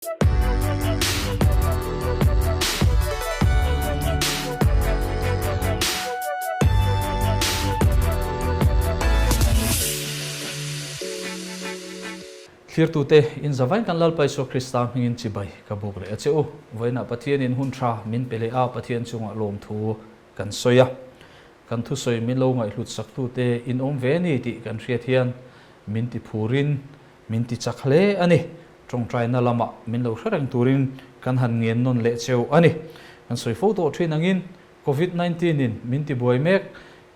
Thlirtute, in zavain kan Lalpa Isua Krista hmingin chibai ka buk leh a che u. Vawiinah Pathianin hun tha min pe leh a, Pathian chungah lawmthu kan sawi a. Kan thusawi min lo ngaihhlut saktute in awm ve ni tih kan hriat hian min ti phurin min ti chak hle a ni. Tawngtaina lamah min lo hre reng turin kan han ngen nawn leh cheu a ni. Kan sawi fo tawh thin angin Covid 19 in min ti buai mek,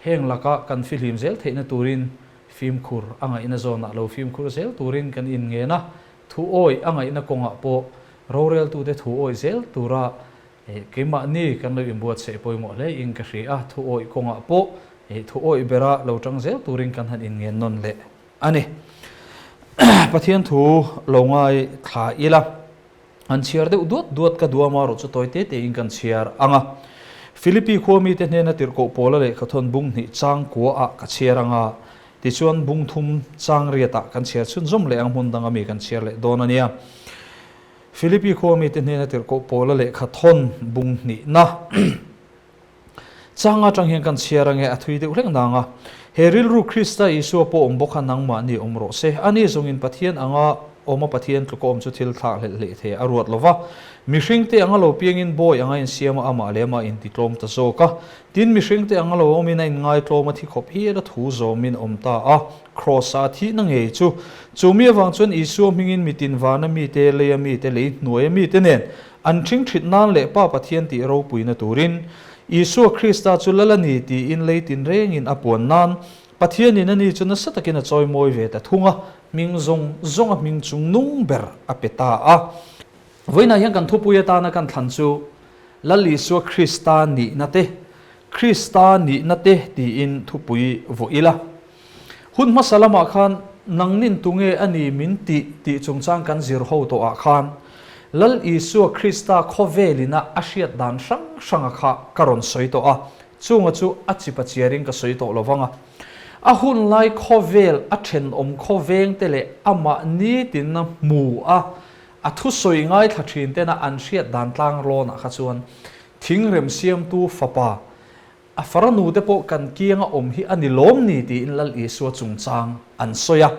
heng laka kan fihlim zel theihna turin fimkhur a ngaihna zawnah lo fimkhur zel turin kan inngen a, thu awih a ngaihna kawngah pawh roreltute thu awih zel tura keimahni kan lo inbuatsaih pawimawh hle in ka hria a, thu awih kawngah pawh thu awih bera lo tang zel turin kan han inngen nawn leh a ni. Pathian thu lo ngai thla ila. An chhiar deuh duat duat ka duam a, rawh chu tawi te tein kan chhiar ang a. Philippi khua mite hnena tirhkoh Paula lehkhathawn bung hnih chang kua ah ka chhiar ang a, tichuan bung thum chang riat ah kan chhiar chhunzawm leh ang hmun danga mi kan chhiar leh dawn a nia. Philippi khua mite hnena tirhkoh Paula lehkhathawn bung hnihna. Chang atang hian kan chhiar ange a thui deuh hlek nang a. He rilru Krista Isua pawh awm bawk a nangmahni awm rawh se. Ani zawngin Pathian anga awm a Pathian tluka awm chu thil thlak hlelh hleh thei a ruat lo va. Mihringte anga lo piangin bawi anga insiam a amah leh amah intitlawm ta zawk a. Tin, mihringte anga lo awmin a inngaitlawm a thi khawp hial a thu zawmin awm ta a. Kraws-a thihna ngei chu. Chu mi avang chuan Isua hmingin mitin vana mite, leia mite, lei hnuaia mite nen An ṭhingṭhit nan leh Pa Pathian tih ropuina turin, Isua Krista chu lal a ni tiin lei tinrengin a puan nan, Pathianin ani chu nasa takin a chawimawi ve ta thung a, hming zawng zawnga hming chung nung ber a pe ta a. Vawiinah hian kan thupui atana kan thlan chu Lal Isua Krista nihna te, Krista nihna te tiin thupui vawh ila. Hun hmasa lamah khan nangnin tunge a ni min tih tih chungchang kan zir ho tawhah khan Lal Isua Krista khawvelina a hriat dan hrang hranga kha ka rawn sawi tawh a, chunga chu a chipa chiarin ka sawi tawh lo vang a. A hun lai khawvel a thenawm khawvengte leh amah nitina hmu a, a thusawi ngaithla thin tena an hriat dan tlangrawnah kha chuan thingrem siamtu fapa A faranu te pawh kan kianga awm hi a ni lawm ni tiin Lal Isua chungchang an sawi a.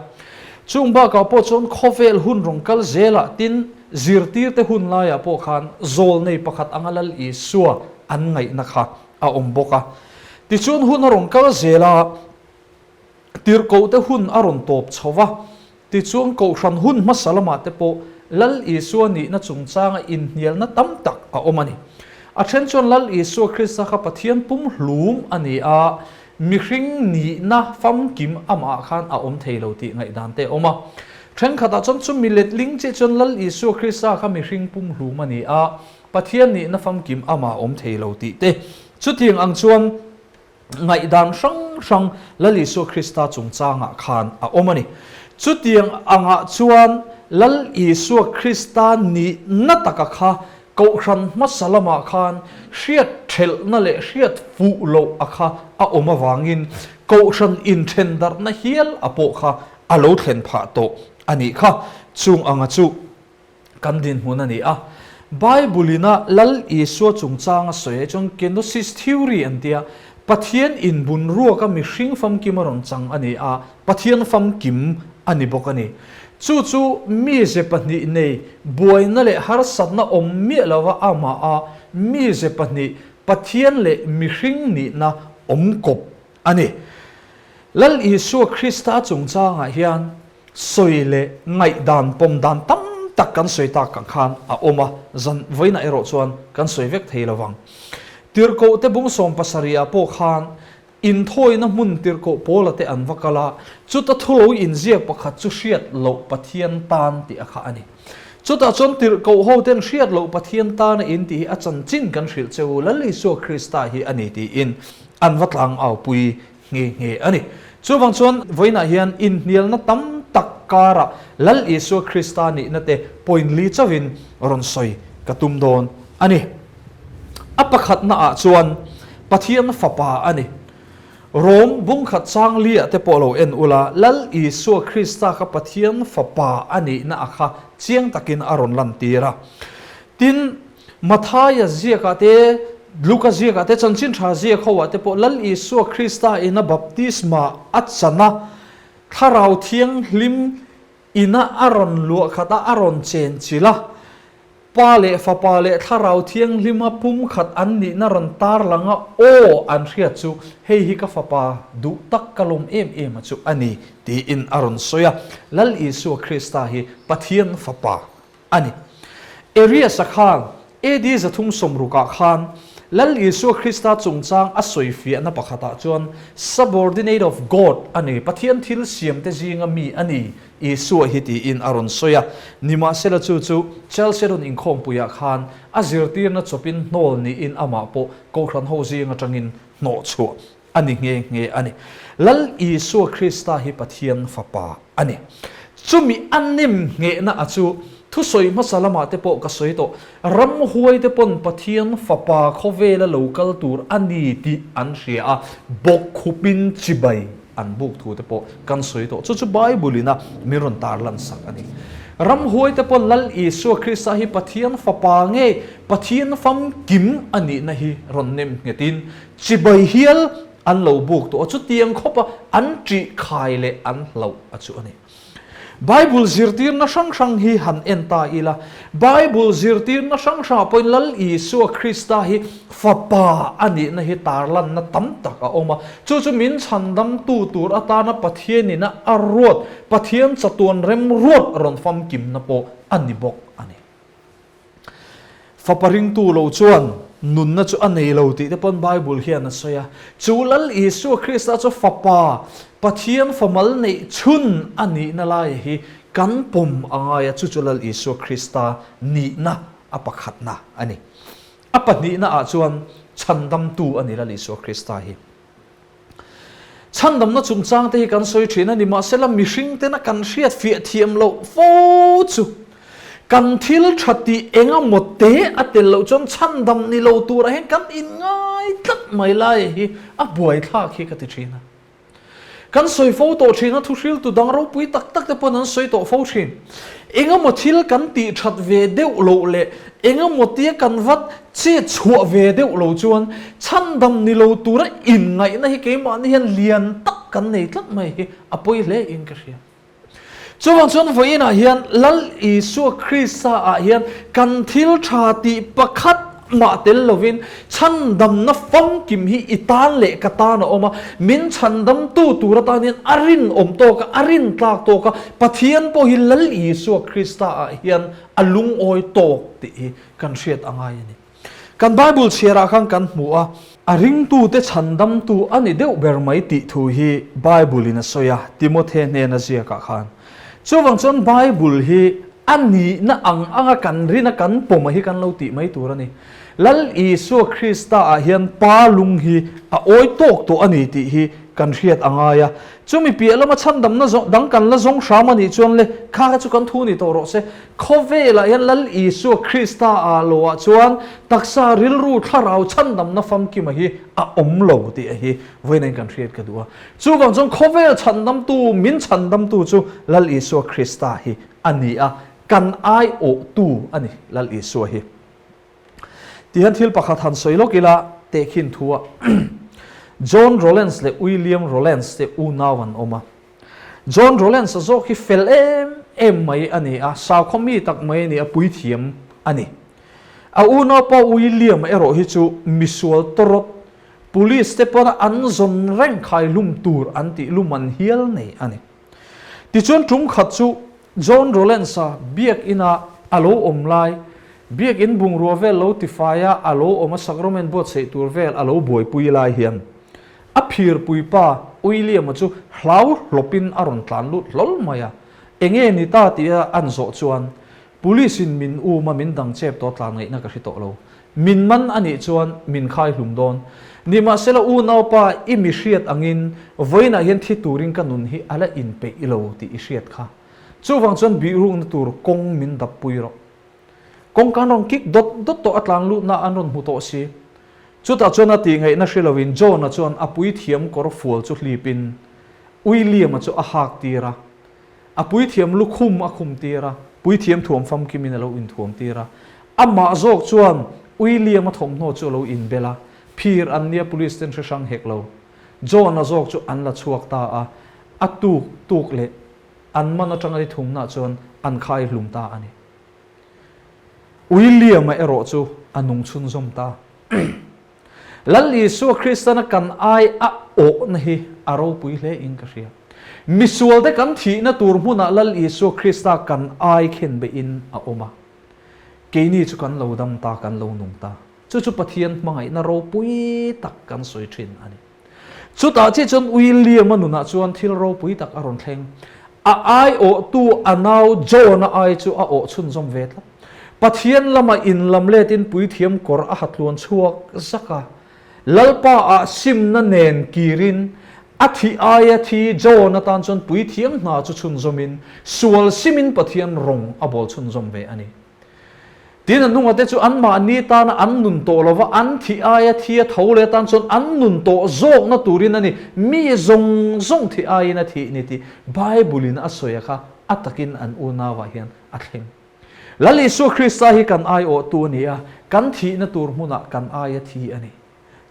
Chung bakah pawh chuan khawvel hun rawn kal zelah tin zirtirte hun laiah pawh khan zawlnei pakhat anga Lal Isua an ngaihna kha a awm bawk a. Tichuan hun a rawn kal zel a, tirhkohte hun a rawn tawp chho va, tichuan kohhran hun hmasa lamah te pawh Lal Isua nihna chungchanga inhnialna tam tak a awm a ni. A then chuan Lal Isua Krista kha Pathian pumhlum a ni a, mihring nihna famkim amah khan a awm thei lo tih ngaihdan te a awm a. Thenkhatah chuan chumi letling chiah chuan Lal Isua Krista kha mihring pumhlum a ni a, Pathian nihna famkim amah a awm thei lo tih te. Chutiang ang chuan Ngaihdan hrang hrang Lal Isua Krista chungchangah khan a awm a ni. Chutiang angah chuan Lal Isua Krista nihna taka kha Kohhran hmasa lamah khan hriat thelhna leh hriat fuh loh a kha a awm avangin Kohhran inthen darhna hial a pawh kha a lo thlen phah tawh a nih kha. Chung anga chu kan dinhmun a ni a. Bible-ina Lal Isua chungchang a sawi ai chuan Kenosis Theory an tia, Pathian inbun ruaka mihring famkim a rawn chang a ni a, Pathian famkim a ni bawk a ni. Chu chu mize pahnih nei buaina leh harsatna awm miah lova amah a mize pahnih Pathian leh mihring nihna awm kawp a ni. Lal Isua Krista chungchangah hian Sawi leh ngaihdan pawm dan tam tak kan sawi tak ang khan a awm a, zan vawiinah erawh chuan kan sawi vek thei lo vang. Tirhkoh te bung 70 ah pawh khan inthawina hmun tirhkoh Paula te an va kal a, chuta thulo inziak pakhat chu hriat loh Pathian tan tih a kha a ni. Chutah chuan tirhkoh ho ten hriat loh Pathian tana in tih hi a chanchin kan hrilh che u, Lal Isua Krista hi a ni tiin an va tlang aupui nghe nghe a ni. Chuvang chuan vawiinah hian inhnialna tam tak karah Lal Isua Krista nihna te point li chauhin rawn sawi ka tum dawn a ni. A pakhatna ah chuan Pathian fapa a ni. Rom bungkhat chang liah te pawh lo en ula, Lal Isua Krista kha Pathian Fapa a nihna a kha chiang takin a rawn lantir a. Tin, Mathaia ziakah te, Luka ziakah te, Chanchin Tha ziak hoah te pawh Lal Isua Krista ina baptisma a chan a, Thlarau Thianghlim ina a rawn luah khat a, a rawn chen chilh a. Pa leh Fapa leh Thlarau Thianghlima pumkhat an nihna rawn tarlang a, Aw, an hriat chu, hei hi ka Fapa duh tak ka lawm em em a chu a ni, tiin a rawn sawi a. Lal Isua Krista hi Pathian Fapa a ni. Arius-a khan AD 360ah khan Lal Isua Krista chungchang a sawi fiahna pakhatah chuan subordinate of God a ni, Pathian thil siamte zinga mi a ni, Isua hi tiin a rawn sawi a, nimahsela chu chu Chalcedon inkhawmpuiah khan a zirtirna chawpin hnawl niin amah pawh Kohhran ho zing atangin hnawhchhuah a ni nghe nghe a ni. Lal Isua Krista hi Pathian Fapa a ni. Chumi a nem nghehna a chu thusawi hmasa lamah te pawh ka sawi tawh, ramhuai te pawn Pathian Fapa khawvela lo kal tur a ni tih an hria a, bawkkhupin chibai an buk thu te pawh kan sawi tawh. Chu chu Bible ina min rawn tarlan sak a ni. Ramhuai te pawh Lal Isua Krista hi Pathian Fapa nge Pathian famkim a nihna hi rawn nem nghetin chibai hial an lo buk tawh a, chutiang khawpa an ṭih khai leh an hlauh a chu a ni. Bible zirtirna hrang hrang hi han en ta ila, Bible zirtirna hrang hrangah pawhin Lal Isua Krista hi Fapa a nihna hi tarlanna tam tak a awm a. Chu chu min chhandamtu tur atana Pathianina a ruat, Pathian chatuan remruat rawn famkimna pawh a ni bawk a ni. Fapa ringtu lo chuan nunna chu a nei lo tih te pawn Bible hian a sawi a. Chu Lal Isua Krista chu Fapa, Pathian famal neih chhun a nihna lai hi kan pawm a ngai a, chu chu Lal Isua Krista nihna a pakhatna a ni. A pahnihna ah chuan chhandamtu a ni Lal Isua Krista hi. Chhandamna chungchang te hi kan sawi thin a ni, mahsela mihring tena kan hriat fiah thiam loh fo chu kan thil tha tih eng emaw te a tel loh chuan chhandam ni lo turah hian kan inngai tlat mai lai hi a buaithlak hi ka ti thin a. Kan sawi fo tawh thin a, thuhriltu dang ropui tak tak te pawn an sawi tawh fo thin. Engemaw thil kan tih that ve deuh loh leh engemaw tia kan vat chet chhuah ve deuh lo chuan chhandam ni lo tura inngaihna hi keimahni hian lian tak kan nei tlat mai hi a pawi hle in ka hria. Chuvang chuan vawiinah hian Lal Isua Krista ah hian kan thil tha tih pakhat mah tel lovin chhandamna famkim hi i tan leh ka tan a awm a, min chhandamtu tur atan hian a rinawm tawk a, a rintlak tawk a, Pathian pawh hi Lal Isua Krista ah hian a lungawi tawk tih hi kan hriat a ngai a ni. Kan Bible chhiarah khan kan hmu a, a ringtute chhandamtu a ni deuh ber mai tih thu hi Bible in a sawi a, Timothe hnena ziakah khan. Chuvang chuan Bible hi a nihna ang anga kan rin a kan pawm a hi kan lo tih mai tur a ni. Lal Isua Krista ah hian Pa lung hi a awi tawk tawh a ni tih hi kan hriat a ngai a. Chumi piah lama chhandamna dang kan la zawng hram a nih chuan le kha kha chu kan thu ni tawh rawh se. Khawvelah hian Lal Isua Krista ah loah chuan taksa rilru thlarau chhandamna famkima hi a awm lo tih a hi vawiin kan hriat ka duh a. Chuvang chuan khawvel chhandamtu, min chhandamtu chu Lal Isua Krista hi a ni a, kan aiawhtu a ni Lal Isua hi. Tihian thil pakhat han sawi lawk ila tehkhin thu a John Rowlands leh William Rowlands te unau an awm a. John Rowlands-a zawk hi fel em em mai a ni a, sakhaw mi tak mai a ni a, puithiam a ni. A unaupa William-a erawh hi chu misual tawrawt, police te pawna an zawn reng khaihlum tur an tih lum an hial nei a ni. Tichuan tum khat chu John Rowlands-a biakina a lo awm lai, biakin bungrua vel lo tifaia a lo awm a sacrament buatsaih tur vel a lo buaipui lai hian a phirpui pa William-a chu hlau hlawpin a rawn tlan lut hlawl mai a. Enge ni ta tia an zawh chuan Police-in min um a, min dang chep tawh tlan ngaihna ka hre tawh lo. Min man a nih chuan min khai hlum dawn. Nimahsela unaupa i mi hriat angin vawiinah hian thi turin ka nun hi a la inpeih lo tih i hriat kha. Chuvang chuan bihrukna tur kawng min dappui rawh. Kawngka an rawn kik dawt dawt tawh a tlan lutna an rawn hmu tawh si. Chutah chuan a tihngaihna hre loin John-a chuan a puithiam kawr fual chu hlipin William-a chu a hak tir a. A puithiam lukhum a khum tir a, puithiam thuam famkimin a lo inthuam tir a. Amah zawk chuan William-a thawmhnaw chu a lo inbel a, phir an nia police ten hre hrang hek lo. John-a zawk chu an la chhuak ta a, a tuk tuk leh an man atanga ni thumna chuan an khai hlum ta a ni. William-a erawh chu a nung chhunzawm ta. Lal Isua Kristana kan ai a awhna hi a ropui hle in ka hria. Misualte kan thihna tur hmunah Lal Isua Krista kan ai khen beihin a awm a. Keini chu kan lo dam ta, kan lo nung ta. Chu chu Pathian hmangaihna ropui tak kan sawi thin a ni. Chutah chiah chuan William-a nunah chuan thil ropui tak a rawn thleng. A aiawhtu a nau John-a ai chu a awh chhunzawm ve tlat. Pathian lama inlam letin puithiam kawr a ha tluan chhuak zak a. Lalpa-ah simna nen kirin a thih aia thi John atan chuan puithiam hna chu chhunzawmin sual simin Pathian rawng a bawl chhunzawm ve a ni. Tin, a hnungate chu anmahni tana an nun tawh lova, an thih aia thi a tho leh atan chuan an nun tawh zawkna turin a ni. Mi zawng zawng thih aiin a thih ni tih Bible-in a sawi a kha a takin an unauah hian a thleng. Lal Isua Krista hi kan aiawhtu a ni a, kan thihna tur hmunah kan aia thi a ni.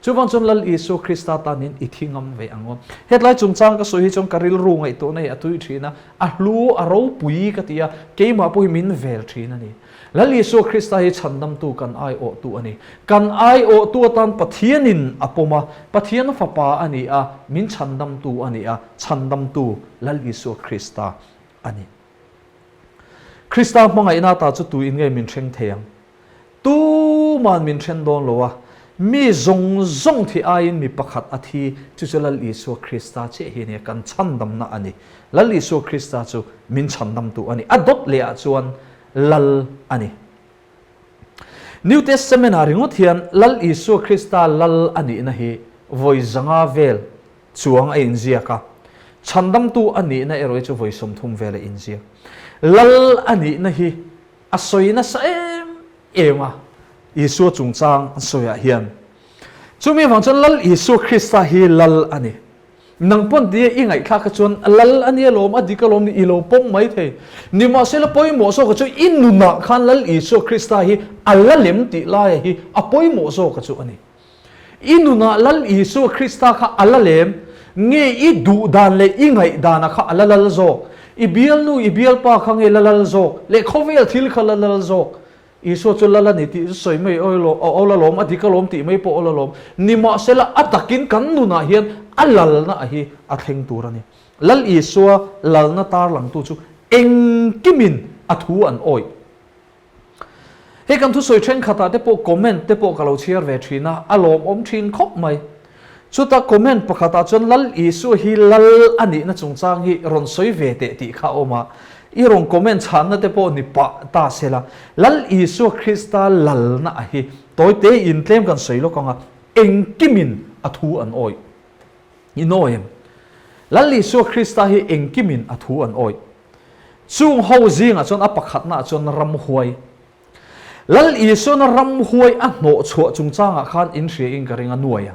Chuvang chuan Lal Isua Krista tanin i thi ngam ve ang aw. Hetlai chungchang ka sawi hi chuan ka rilru ngaihtuahna hi a tui thin a, a hlu, a ropui ka ti a, keimah pawh hi min vel thin a ni. Lal Isua Krista hi chhandamtu kan aiawhtu a ni. Kan aiawhtu atan Pathianin a pawm a, Pathian Fapa a ni a, min chhandamtu a ni a, chhandamtu Lal Isua Krista a ni. Krista hmangaihna ta chu tuin nge min hreng thei ang? Tuman min then dawn lo a, mi zawng zawng thi aiin mi pakhat a thi, chu chu Lal Isua Krista chiah hi a nia, kan chhandamna a ni. Lal Isua Krista chu min chhandamtu a ni, a dawt leh ah chuan Lal a ni. New Testament ah ringawt hian Lal Isua Krista Lal a nihna hi vawi zanga vel chuang a inziak a, chhandamtu a nihna erawh hi chu vawi 30 vel a inziak. Lal a nihna hi A sawi nasa em em a, Isua chungchang an sawiah hian. Chumi avang chuan Lal Isua Krista hi Lal a ni. Nang pawn tia i ngaihthlak kha chuan Lal a nia lawm, a dik alawm ni i lo pawm mai thei. Nimahsela pawimawh zawka chu i nunah khan Lal Isua Krista hi a la lem tih laia hi a pawimawh zawka chu a ni. I nunah Lal Isua Krista kha a la lem nge i duh dan leh i ngaih dana kha a la lal zawk? I bialnu, i bialpa kha nge la lal zawk? Leh khawvel thil kha la lal zawk? Isua chu lal a ni tih chu sawi mai a awl alawm, a dik alawm tih mai pawh awl alawm. Nimahsela a takin kan nunah hian a lalna a hi a thleng tur a ni. Lal Isua lalna tarlangtu chu engkimin a thu an awih. Hei kan thusawi thenkhatah te pawh comment te pawh ka lo chhiar ve thin a, a lawmawm thin khawp mai. Chuta comment pakhatah chuan Lal Isua hi Lal a nihna chungchang hi rawn sawi ve teh tih kha a awm a, i rawn comment chhanna te pawh ni pah ta se la, Lal Isua Krista lalna a hi tawi tein tlem kan sawi lawk ang a, engkimin a thu an awih. I nawi em? Lal Isua Krista hi engkimin a thu an awih. Chung ho zingah chuan a pakhatnaah chuan ramhuai. Lal Isuana ramhuai a hnawhchhuah chungchangah khan in hria in ka ring a, nuaia.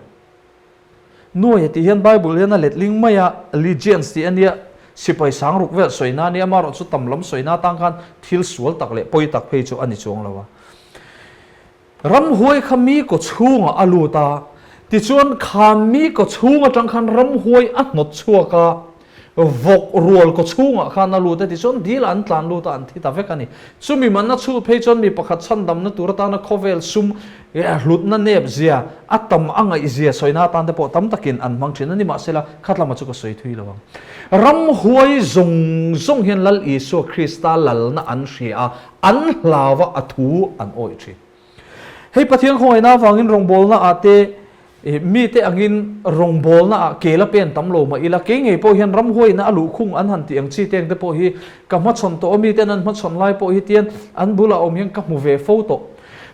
Nuaia tih hian Bible hian a letling mai a, legions tih a nia, sipai sangruk vel sawina a nia, amaherawh chu tam lam sawina atang khan thil sual tak leh pawi tak phei chu a ni chuang lo a. Ramhuai kha mi kaw chhungah a lut a, tichuan kha mi kaw chhung atang khan ramhuai a hnawt chhuak a, vawk rual kaw chhungah khan a lut a, tichuan dil ah an tlan lut a, an thi ta vek a ni. Chumi manna chhut phei chuan mi pakhat chhandamna tur atana khawvel sum hlutna nep zia, a tam a ngaih zia sawina atan te pawh tam takin an hmang thin a ni. Mahsela, khatlama chu ka sawi thui lo ang. Ramhuai zawng zawng hian Lal Isua Krista lalna an hria a, An hlau a, a thu an awih thin. Hei Pathian khawngaihna avangin rawngbawlna ah te mite angin rawngbawlna ah kel a pen tam lo mah ila, kei ngei pawh hian ramhuaina a luhkhung an han tih ang chi teng te pawh hi ka hmachhawn tawh a, miten an hmachhawn lai pawh hi tian an bulah awm hian ka hmu ve fo tawh.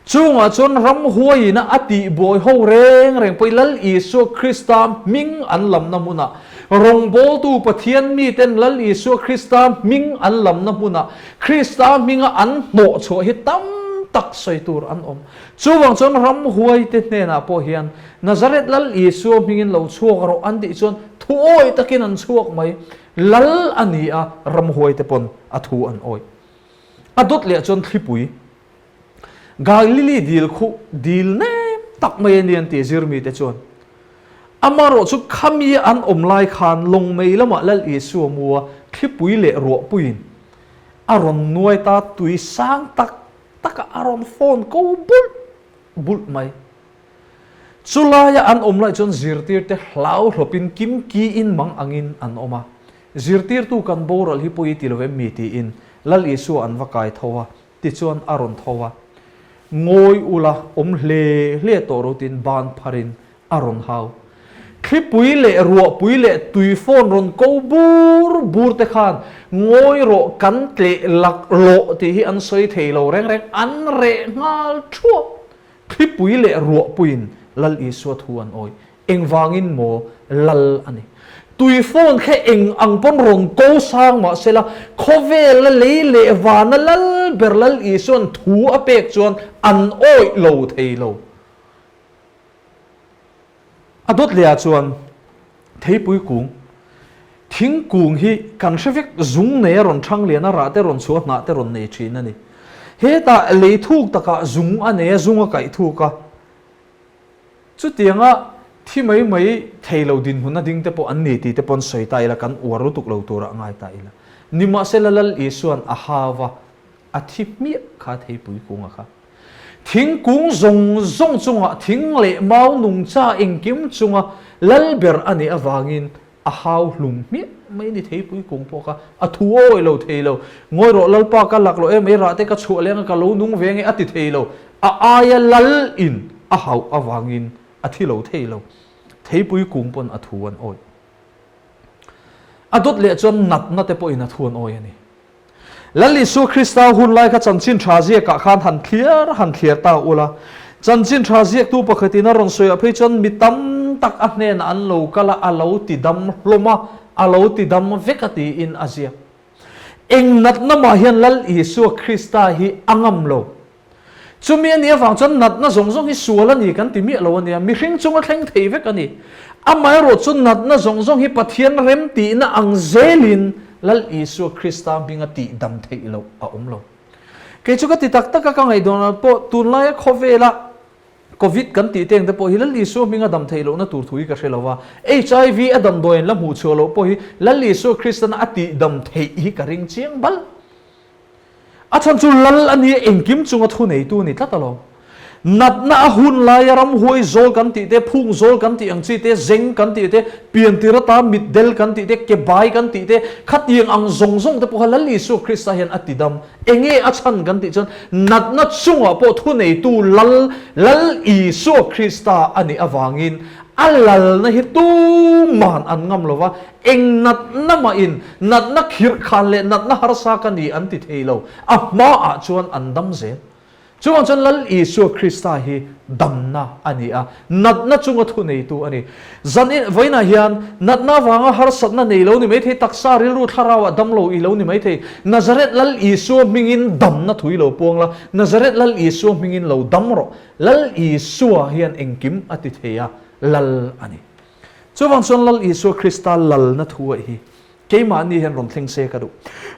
Chungah chuan ramhuaiina a tihbuai ho reng reng pawh hi Lal Isua Krista hming an lamna hmunah, rawngbawltu Pathian miten Lal Isua Krista hming an lamna hmunah Krista hminga an hnawhchhuah hi tam tak sawi tur an awm. Chuvang chuan ramhuaite hnenah pawh hian Nazareth Lal Isua hmingin lo chhuak rawh an tih chuan thuawi takin an chhuak mai. Lal a ni a, ramhuaite pawn a thu an awih. A dawt leh chuan thlipui, Galili dil khuh dil nem tak mai a ni an ti zirmite chuan. Amaherawh chu khami an awm lai khan lawngmei lamah Lal Isua mua thlipui leh ruahpuiin a rawn nuai ta tui sang tak takah a rawn phone ko bulh bulh mai. Chulaia an awm lai chuan zirtirte hlau hlawpin kim kiin mang angin an awm a. Zirtirtu kan boral hi pawi ti lo em mi tiin Lal Isua an va kai tho a, tichuan a rawn tho a. Ngawi ula awm hle hle tawh ro tiin ban pharin a rawn hau. Thlipui leh ruahpui leh tui phone rawn ko bur bur te khan ngawi rawh kan tleh lak lawh tih hi an sawi thei lo reng reng an reh nghal thuap. Thlipui leh ruahpuiin Lal Isua thu an awih. Engvangin maw Lal a ni. Tui phone kha eng ang pawn rawn ko sang mah sela, khawvela lei leh vana Lal ber Lal Isua'n thu a pek chuan an awih lo thei lo. A dawt lehah chuan theipui kung, thingkung hi kan hre vek zung nei a rawn thang lian a, rah te rawn chhuah a, hnah te rawn nei thin a ni. Hetah lei thuk takah zung a nei a, zung a kaih thuk a. Chutianga thi mai mai thei lo dinhmun a ding te pawh an ni tih te pawn sawi ta ila kan uar lutuk lo turah ngai ta ila. Nimahsela Lal Isua'n a hau a, A thi hmiah kha theipui kunga kha. Thingkung zawng zawng chungah thing leh mau nungcha engkim chunga lal ber a nih avangin a hau hlum hmiah mai ni theipui kung pawh kha a thu awi lo thei lo. Ngawi rawh Lalpa ka lak loh em ei rah te ka chhuah leng a ka lo nung ve nge a ti thei lo. A aia lal in a hauh avangin a thi lo thei lo. Theipui kung pawn a thu an awi. A dawt leh chuan natna te pawhin a thu an awi a ni. Lal Isua Krista hun lai kha chanchin tha ziakah khan han thliar han thliar ta ula. Chanchin tha ziaktu pakhatin a rawn sawiah phei chuan mi tam tak a hnenah an lo kal a, a lo ti dam hlawm a, a lo ti dam vek a tiin a ziak. Eng natna mah hian Lal Isua Krista hi a ngam lo. Chumi a nih avang chuan natna zawng zawng hi sual a ni kan ti miah lo a nia, mihring chunga thleng thei vek a ni. Amaherawh chu natna zawng zawng hi Pathian remtihna ang zelin Lal Isua Krista hminga tihdam theih loh a awm lo. Kei chu ka ti tak tak a, ka ngaihdawnah pawh tunlaia khawvela Covid kan tih teng te pawh hi Lal Isua hminga dam theih lohna tur thu hi ka hre lo va, HIV a damdawi an la hmuh chhuah loh pawh hi Lal Isua Kristana a tihdam theih hi ka ring chiang bal. A chhan chu lal a nia engkim chunga thu neitu a ni tlat alawm. Natna a hun laia ramhuai zawl kan tih te, phung zawl kan tih ang chi te, zeng kan tih te, piantir ata mitdel kan tih te, kebai kan tih te, khatiang ang zawng zawng te pawh kha Lal Isua Krista hian a tidam. Enge a chhan kan tih chuan natna chungah pawh thu neitu lal, Lal Isua Krista a nih avangin a lalna hi tuman an ngam lo va, Eng natna mahin natna khirhkhan leh natna harsa ka ni an ti thei lo, a hmaah chuan an dam zel. Chuvang chuan Lal Isua Krista hi damna a ni a, natna chunga thuneitu a ni. Zan in vawiinah hian natna avanga harsatna nei lo ni mai thei, taksa rilru thlarauah dam lo i lo ni mai thei. Nazareth Lal Isua hmingin damna thu i lo puang la, Nazareth Lal Isua hmingin lo dam rawh. Lal Isua hian engkim a ti thei a, Lal a ni. Chuvang chuan Lal Isua Krista lalna thu ah hi keimahni hian rawn thleng se ka duh.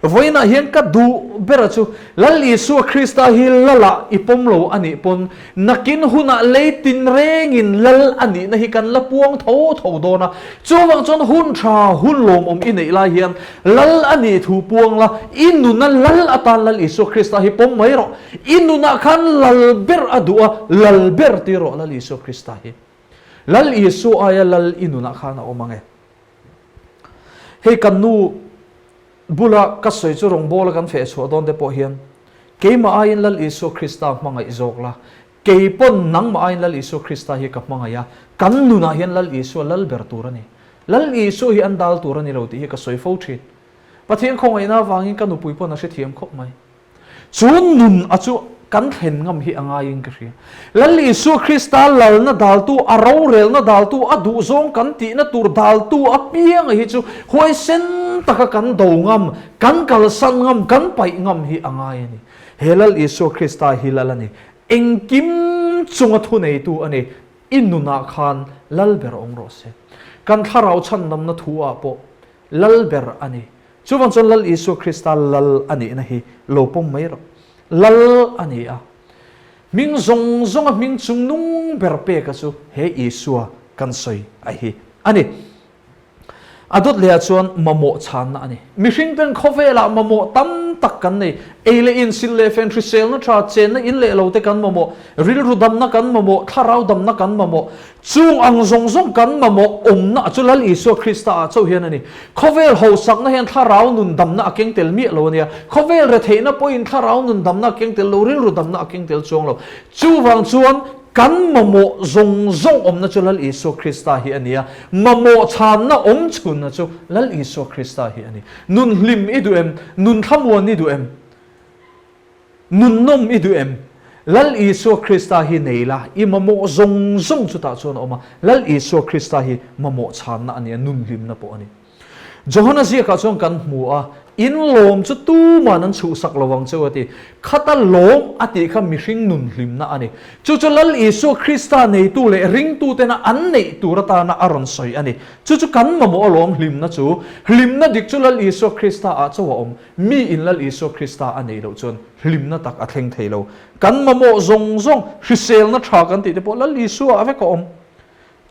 Vawiinah hian ka duh bera chu Lal Isua Krista hi Lalah i pawm lo a nih pawn nakin hunah lei tinrengin Lal a nihna hi kan la puang tho tho dawn a. Chuvang chuan hun tha, hun lawmawm i neih lai hian Lal a nih thu puang la, i nuna Lal atan Lal Isua Krista hi pawm mai rawh. I nunah khan Lal ber a duh a, Lal ber tir rawh Lal Isua Krista hi. Lal Isua aia Lal i nunah khan a awm ang e. Hei kan nu bula ka sawi chu rawngbawla kan feh chhuah dawn te pawh hian keimah aiin Lal Isua Krista hmangaih zawk la, kei pawn nangmah aiin Lal Isua Krista hi ka hmangaih a, kan nunah hian Lal Isua lal ber tur a ni. Lal Isua hi an dal tur a ni lo tih hi ka sawi fo thin. Pathian khawngaihna avangin ka nupui pawn a hrethiam khawp mai. Chu nun a chu kan thlen ngam hi a ngaiin ka hria. Lal Isua Krista lalna daltu, a rorelna daltu, a duhzawng kan tihna tur daltu apianga hi chu huaisen taka kan do ngam, kan kalsan ngam, kan paih ngam hi a ngai a ni. He Lal Isua Krista hi Lal a ni. Engkim chunga thuneitu a ni. I nunah khan Lal ber awm rawh se. Kan thlarau chhandamna thu ah pawh Lal ber a ni. Chuvang chuan Lal Isua Krista Lal a nihna hi lo pawm mai rawh. Lal a ni a. Hming zawng zawnga hming chung nung ber peka chu he Isua kan sawi a hi a ni. A dawt lehah chuan mamawh chhanna a ni. Mihring ten khawvelah mamawh tam tak kan nei. Ei leh in, silh leh fen, hriselna tha, chenna in leh lo te kan mamawh, rilru damna kan mamawh, thlarau damna kan mamawh. Chung ang zawng zawng kan mamawh awmna chu Lal Isua Krista ah chauh hian a ni. Khawvel hausakna hian thlarau nun damna a keng tel miah lo a nia. Khawvel retheihna pawhin thlarau nun damna a keng tel lo, rilru damna a keng tel chuang lo. Chuvang chuan kan mamawh zawng zawng awmna chu Lal Isua Krista hi a ni a, mamawh chhanna awm chhunna chu Lal Isua Krista hi a ni. Nun hlim i duh em? Nun thlamuan i duh em? Nun nawm i duh em? Lal Isua Krista hi nei la, i mamawh zawng zawng chutah chuan a awm a. Lal Isua Krista hi mamawh chhanna a ni a, nun hlimna pawh a ni. Johana ziakah chuan kan hmu a, In lawm chu tuman an chhuhsak lo ang cheu a ti. Khata lawm a tih kha mihring nun hlimna a ni. Chu chu Lal Isua Krista neitu leh ringtutena an neih tur atana a rawn sawi a ni. Chu chu kan mamawh a lawm hlimna chu. Hlimna dik chu Lal Isua Krista ah chauh a awm. Mi in Lal Isua Krista a neih loh chuan hlimna tak a thleng thei lo. Kan mamawh zawng zawng, hriselna tha kan tih te pawh Lal Isua ah vek a awm.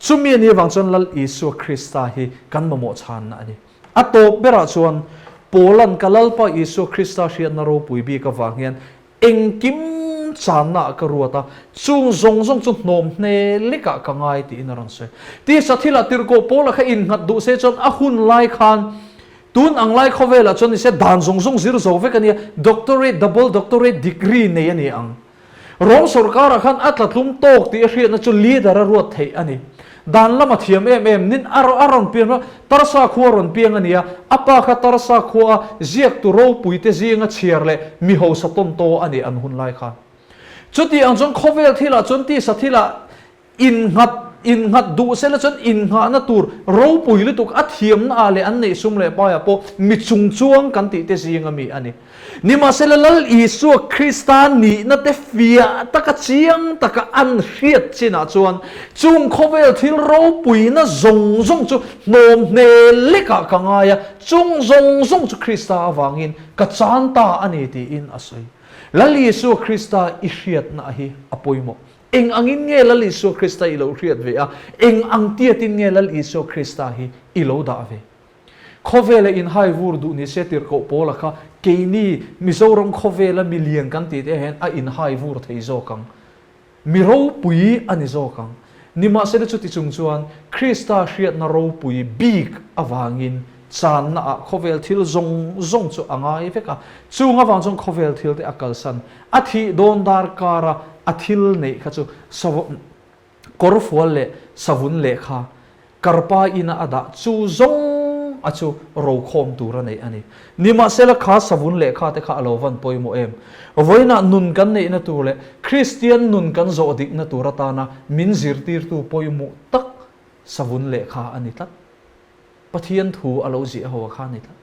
Chumi a nih avang chuan Lal Isua Krista hi kan mamawh chhanna a ni. A tawp berah chuan Paula'n ka Lalpa Isua Krista hriatna ropui bik avang hian engkim channa ah ka ruat a, chung zawng zawng chu hnawm hne lekah ka ngai tiin a rawn sawi. Tisa thilah tirhkoh Paula kha innghat duh se chuan a hun lai khan tun ang lai khawvelah chuan nise dan zawng zawng zir zo vek a nia, doctorate, double doctorate degree nei a ni ang. Rom sorkarah khan a tlatlum tawk tih a hriatna chu leader a ruat theih a ni. Dan lama thiam em em nin a a rawn pian hma Tarsa khua rawn piang a ni a, a pa kha Tarsa khua a ziaktu ropuite zinga chhiar leh mi hausa tawn taw a ni an hun lai khan. Chuti ang chuan khawvel thilah chuan tisa thilah Innghat innghat duh sela chuan innghahna tur ropui lutuk a thiamna ah leh an neih sum leh paiah pawh mi chungchuang kan tih te zinga mi a ni. Nimahsela Lal Isua Krista nihna te fiah taka chiang taka an hriat chinah chuan chung khawvel thil ropuina zawng zawng chu hnawm hne lekah ka ngai a, chung zawng zawng chu Krista avangin ka chan ta a ni tiin a sawi. Lal Isua Krista i hriatna hi a pawimawh. Eng angin nge Lal Isua Krista i lo hriat ve a? Eng ang tiatin nge Lal Isua Krista hi i lo dah ve? Khawvela inhai vur duh ni se tirhkoh Paula kha keini Mizoram khawvela mi lian kan tih te hian a inhai vur thei zawk ang. Mi ropui a ni zawk ang. Nimahsela chuti chung chuan Krista hriatna ropui bik avangin channa ah khawvel thil zawng zawng chu a ngai vek a. Chung avang chuan khawvel thil te a kalsan. A thih dawn darkara a thil neih kha chu kawrfual leh savun lehkha karpa ina a dah chu zawng a chu rokhawm tur a neih a ni. Nimahsela kha savun lehkha te kha a lo van pawimawh em? Vawiinah nun kan neihna tur leh Kristian nun kan zawh dikna tur atana min zirtirtu pawimawh tak savun lehkha a ni tlat. Pathian thu a lo ziah ho a kha a ni tlat.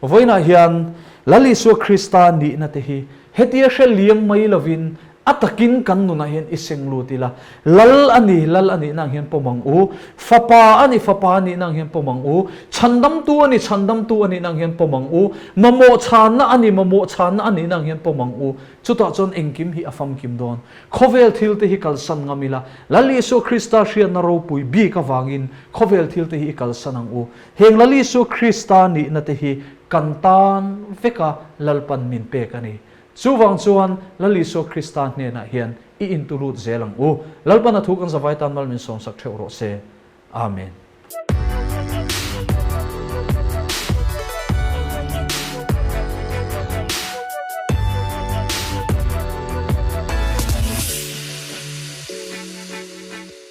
Vawiinah hian Lal Isua Krista nihna te hi hetia hre liam mai lovin a takin kan nunah hian i seng lut ila. Lal a ni, Lal a nihna ang hian pawm ang u. Fapa a ni, Fapa a nihna ang hian pawm ang u. Chhandamtu a ni, Chhandamtu a nihna ang hian pawm ang u. Mamawh chhanna a ni, Mamawh chhanna a nihna ang hian pawm ang u. Chutah chuan engkim hi a famkim dawn. Khawvel thil te hi kalsan ngam ila. Lal Isua Krista hriatna ropui bik avangin khawvel thil te hi i kalsan ang u. Heng Lal Isua Krista nihna te hi kan tan veka Lalpan min pek a ni. Chuvang chuan Lal Isua Krista hnenah hian i intulut zel ang u. Lalpan a thu kan zavai tan mal min sawmsak theuh rawh se. Amen.